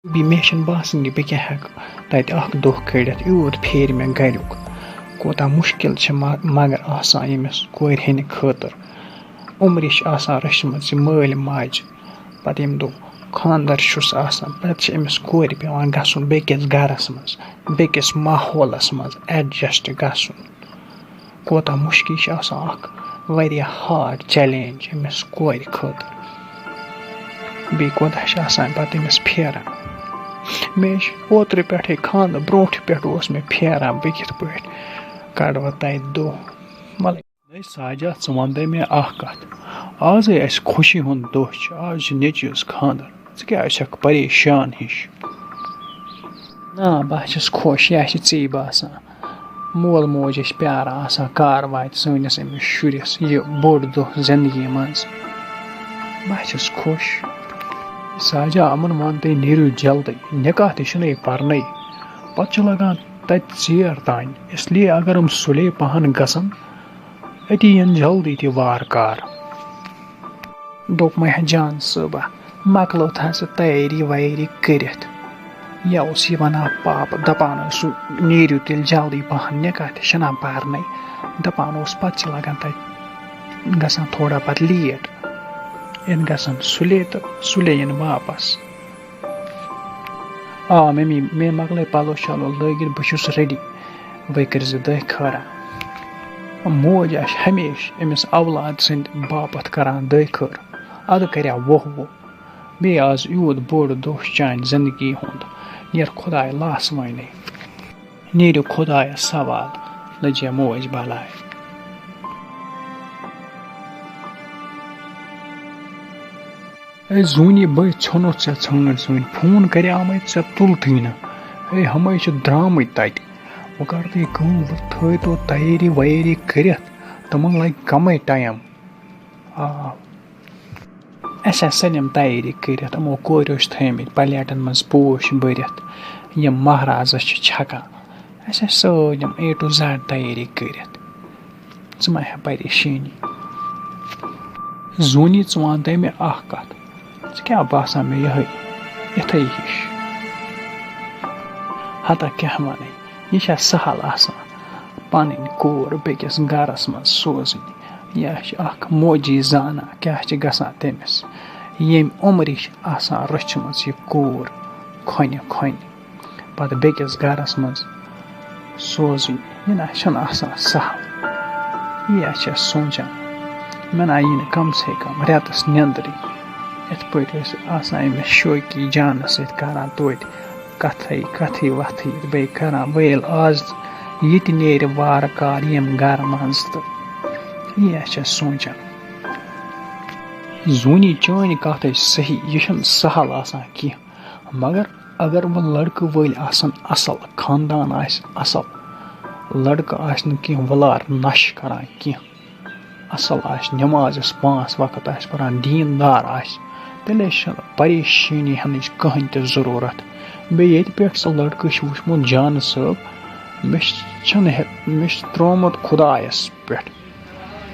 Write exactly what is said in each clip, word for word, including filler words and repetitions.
بیٚیہِ مےٚ چھُنہٕ باسان کہِ بہٕ کیٛاہ ہٮ۪کہٕ تَتہِ اَکھ دۄہ کٔڑِتھ، یوٗت پھیرِ مےٚ گَریُک۔ کوٗتاہ مُشکِل چھِ مَ-، مگر آسان ییٚمِس کورِ ہِنٛدِ خٲطرٕ۔ عُمرِ چھِ آسان رٔچھمٕژ یہِ مٲلۍ ماجہِ۔ پَتہٕ ییٚمہِ دۄہ خانٛدَر چھُس آسان، پَتہٕ چھِ أمِس کورِ پٮ۪وان گژھُن بیٚکِس گَرَس منٛز، بیٚکِس ماحولَس منٛز ایڈجسٹ گژھُن۔ کوتاہ مُشکِل چھِ آسان، اَکھ واریاہ ہارڈ چیلنج أمِس کورِ خٲطرٕ۔ بیٚیہِ کوتاہ چھِ آسان پَتہٕ أمِس پھیران۔ مےٚ چھِ اوترٕ پٮ۪ٹھَے خانٛدر برونٛٹھٕ پٮ۪ٹھ اوس مےٚ پھیران، بہٕ کِتھ پٲٹھۍ کَڑٕ وۄنۍ تَتہِ دۄہ۔ مطلب، ہے ساجا، ژٕ وَن تہٕ مےٚ اَکھ کَتھ۔ آزَے اَسہِ خوشی ہُنٛد دۄہ چھُ، آز چھُ نیٚچوِس خانٛدر، ژٕ کیٛازِ چھَکھ پریشان ہِش؟ نا، بہٕ ہا چھَس خۄش، یہِ ہا چھِ ژےٚ باسان۔ مول موج ٲسۍ پیاران آسان، کر واتہِ سٲنِس أمِس شُرِس یہِ بوٚڑ دۄہ زندگی منٛز۔ بہٕ ہا چھَس خۄش۔ ساجا، یِمَن وَن تُہۍ، نیٖرِو جلدی، نِکاح تہِ چھُنہٕ یہِ پَرنَے۔ پَتہٕ چھُ لَگان تَتہِ ژیر تانۍ، اس لیے اگر یِم سُلے پَہَن گژھن، أتی یِن جلدی تہِ وارٕ کار۔ دوٚپمَے ہا جان صٲبہ، مۄکلٲوتھ ہا سُہ تیٲری ویٲری کٔرِتھ۔ یا اوس یہِ وَنان پاپہٕ، دَپان اوس سُہ، "نیٖرِو تیٚلہِ جلدی پَہَن، نِکاح تہِ چھِنہ پَرنَے۔" دَپان اوس، پَتہٕ چھِ لَگان تَتہِ گژھان تھوڑا پَتہٕ لیٹ۔ یِن گژھن سُلے تہٕ سُلے یِن واپَس۔ آ ممی، مےٚ مۄکلٲے پَلو شَلو لٲگِتھ، بہٕ چھُس ریڈی، وۄنۍ کٔرۍ زِ دۄہ خٲرا۔ موج آسہِ ہمیشہِ أمِس اولاد سٕنٛدِ باپَتھ کَران دۄہ خٲر، اَدٕ کَرِ ہا ووہ ووہ۔ بیٚیہِ آز یوٗت بوٚڑ دۄہ چھُ چانہِ زِندگی ہُنٛد، نیر خۄداے لاسہٕ وٲنۍ۔ نیٖرِو خۄدایَس سوال، لٔجے موج بَلاے۔ اے زوٗنی بٲے، ژھیوٚنُتھ ژےٚ ژھٲنٛڈ ژھٲنٛڈ؟ فون کَریٛامَے ژےٚ، تُلتھٕے نہٕ۔ اے ہَمے چھِ درٛامٕتۍ تَتہِ۔ وۄنۍ کَر تُہۍ کٲم، وۄنۍ تھٲیتو تیٲری ویٲری کٔرِتھ، تِمَن لَگہِ کَمٕے ٹایم۔ آ، اَسہِ آسہٕ سٲلِم تیٲری کٔرِتھ، یِمو کوریو چھِ تھٲیمٕتۍ پلیٹَن منٛز پوش بٔرِتھ، یِم مہرازَس چھِ چھَکان۔ اَسہِ آسہٕ سٲلِم A to Z تیٲری کٔرِتھ۔ ژٕ مہ ہےٚ پریشٲنی۔ زوٗنی، ژٕ وَن تہٕ مےٚ اَکھ کَتھ، ژٕ کیٛاہ باسان مےٚ یِہوٚے یِتھَے ہِش؟ ہتا کیٛاہ وَنَے، یہِ چھا سہل آسان پَنٕنۍ کوٗر بیٚکِس گَرَس منٛز سوزٕنۍ؟ یہِ چھِ اَکھ موجی زانان کیٛاہ چھِ گژھان تٔمِس، ییٚمہِ عُمرِ چھِ آسان رٔچھمٕژ یہِ کوٗر کھۄنہِ کھۄنہِ۔ پَتہٕ بیٚکِس گَرَس منٛز سوزٕنۍ، یہِ نہ چھُنہٕ آسان سَہَل۔ یی ہا چھَس سونٛچان، مےٚ نہ یی نہٕ کَم سے کَم رٮ۪تَس نیٚنٛدرٕے۔ یِتھ پٲٹھۍ ٲسۍ آسان أمِس شوقی جانَس سۭتۍ کَران توتہِ کَتھٕے کَتھٕے وَتھٕے تہٕ بیٚیہِ کَران وٲلۍ آز یہِ تہِ نیرِ وارٕ کارٕ ییٚمہِ گَرٕ منٛز تہٕ یی ہا چھَس سونٛچان۔ زوٗنی، چٲنۍ کَتھ ہے چھِ صحیح، یہِ چھُنہٕ سَہَل آسان کینٛہہ۔ مگر اگر وۄنۍ لڑکہٕ وٲلۍ آسن اصل، خاندان آسہِ اصل، لڑکہٕ آسہِ نہٕ کینٛہہ وۄلار نشہٕ کران کینٛہہ، اصل آسہِ، نمازس پانٛژھ وقت آسہِ پران، دیٖندار آسہِ، تیٚلے چھنہٕ پریشٲنی ہنٕچ کٕہٕنۍ تہِ ضروٗرت۔ بیٚیہِ ییٚتہِ پٮ۪ٹھ سُہ لڑکہٕ چھُ وٕچھمُت جانہٕ صٲب، مےٚ چھُ، چھُنہٕ ہے، مےٚ چھُ ترٛوومُت خدایس پٮ۪ٹھ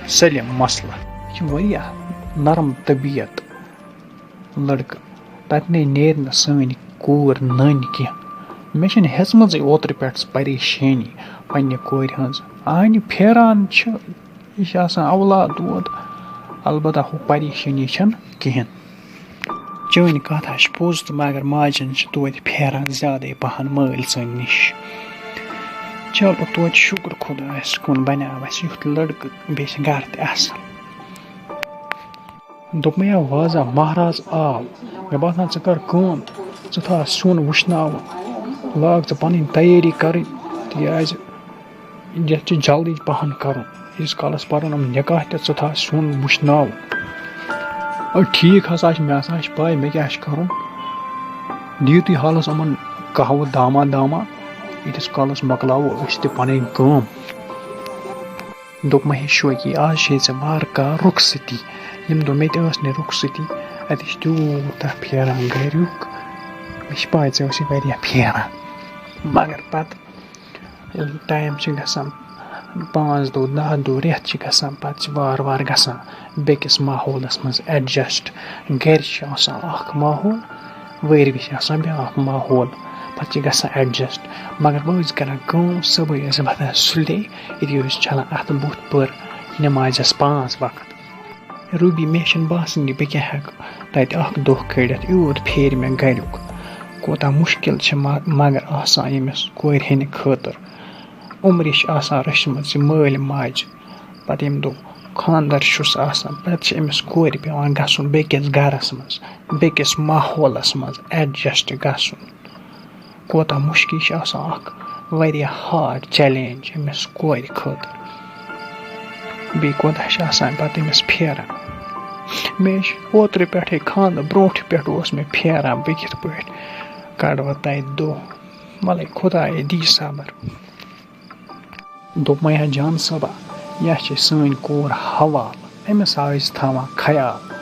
سٲلِم مسلہٕ۔ یہِ چھُ واریاہ نرم طبیعت لڑکہٕ، تَتہِ نے نیرِ نہٕ سٲنۍ کوٗر نٔنۍ کینٛہہ۔ مےٚ چھَنہٕ ہیٚژمٕژٕے اوترٕ پٮ۪ٹھ سۄ پریشٲنی پنٛنہِ کورِ ہٕنٛز۔ آنہِ پھیران چھِ، یہِ چھِ آسان اولاد دود، البتہ ہُہ پریشٲنی چھَنہٕ کِہیٖنۍ۔ چٲنۍ کَتھ ہا چھِ پوٚز تہٕ مگر ماجَن چھِ توتہِ پھیران زیادَے پَہَن مٲلۍ سٕنٛدۍ نِش۔ چلو توتہِ شُکُر خۄدایَس کُن بَنیو اَسہِ یُتھ لٔڑکہٕ، بیٚیہِ چھِ گَرٕ تہِ اَصٕل۔ دوٚپمَے ہا وازا، مہراز آو۔ مےٚ باسان، ژٕ کر کٲم، ژٕ تھاو سیُن وٕشناوُن، لاگ ژٕ پنٕنۍ تیٲری کرٕنۍ، تِکیازِ یتھ چھُ جلدی پہن کرُن۔ ییٖتِس کالس پرن یِم نکاح تہِ، ژٕ تھاو سیُن وٕشناوُن۔ اَدٕ ٹھیٖک ہسا چھُ، مےٚ ہسا چھِ پاے مےٚ کیٛاہ چھُ کرُن۔ دِیِو تُہۍ حالس یِمن قہوٕ داما داما، ییٖتِس کالس مۄکلاوو أسۍ تہِ پنٕنۍ کٲم۔ دوٚپمَے ہے شوقی، آز چھے ژےٚ وارٕ کارٕ رُخصتی۔ ییٚمہِ دۄہ مےٚ تہِ ٲس نہٕ رُخصتی، اَتہِ چھِ تیوٗتاہ پھیران گَریُک، مےٚ چھِ پَے ژےٚ ٲسی واریاہ پھیران۔ مگر پَتہٕ ییٚلہِ ٹایم چھِ گژھان، پانٛژھ دۄہ، دَہ دۄہ، رٮ۪تھ چھِ گژھان، پَتہٕ چھِ وارٕ وارٕ گژھان بیٚکِس ماحولَس منٛز ایڈجسٹ۔ گَرِ چھِ آسان اَکھ ماحول، وٲرۍ وِش آسان بیٛاکھ ماحول، پَتہٕ چھِ گژھان ایڈجسٹ۔ مگر بہٕ ٲسٕس کَران کٲم، صُبحٲے ٲسٕس وۄتھان سُلے، ییٚتہِ ٲسۍ چھَلان اَتھٕ بُتھ پٔر نٮ۪مازٮ۪س پانٛژھ وقت۔ روٗبی، مےٚ چھُنہٕ باسان کہِ بہٕ کیٛاہ ہٮ۪کہٕ تَتہِ اَکھ دۄہ کٔڑِتھ، یوٗت پھیرِ مےٚ گَریُک۔ کوٗتاہ مُشکِل چھِ م-، مگر آسان ییٚمِس کورِ ہِنٛدِ خٲطرٕ۔ عُمرِ چھِ آسان رٔچھمٕژ یہِ مٲلۍ ماجہِ۔ پَتہٕ ییٚمہِ دۄہ خانٛدَر چھُس آسان، پَتہٕ چھِ أمِس کورِ پٮ۪وان گژھُن بیٚکِس گَرَس منٛز، بیٚکِس ماحولَس منٛز ایڈجسٹ گژھُن۔ کوٗتاہ مُشکِل چھِ آسان، اَکھ واریاہ ہارڈ چیلنج أمِس کورِ خٲطرٕ۔ بیٚیہِ کوٗتاہ چھِ آسان پَتہٕ أمِس پھیران۔ مےٚ چھِ اوترٕ پٮ۪ٹھَے خانٛدَر برونٛٹھٕ پٮ۪ٹھ اوس مےٚ پھیران، بہٕ کِتھ پٲٹھۍ کَڑٕ وۄنۍ تَتہِ دۄہ۔ وَلَے خۄدایا دی صبر۔ دوٚپ مےٚ، "یا جان صٲبا، یا چھِ سٲنۍ کوٗر حوال، أمِس آسہِ تھاوان خیال۔"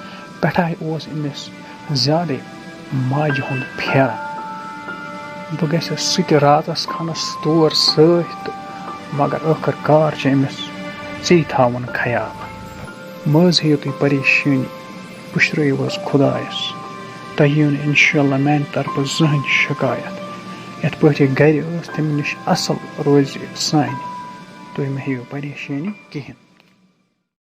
پٮ۪ٹھَے اوس أمِس زیادَے ماجہِ ہُنٛد پھیران۔ بہٕ گژھٮ۪س سُہ تہِ راتَس کھنٛڈَس تور سۭتۍ تہٕ، مگر ٲخٕر کار چھِ أمِس ژٕے تھاوُن خیال۔ مہٕ حظ ہیٚیِو تُہۍ پریشٲنی، پُشرٲیِو حظ خۄدایَس۔ تۄہہِ یِیِو نہٕ اِنشاء اللہ میٛانہِ طرفہٕ زٕہٕنۍ شکایت۔ یِتھ پٲٹھۍ یہِ گَرِ ٲس، تَمہِ نِش اَصٕل روزِ سانہِ۔ تُہۍ مہٕ ہیٚیِو پریشٲنی کِہیٖنۍ۔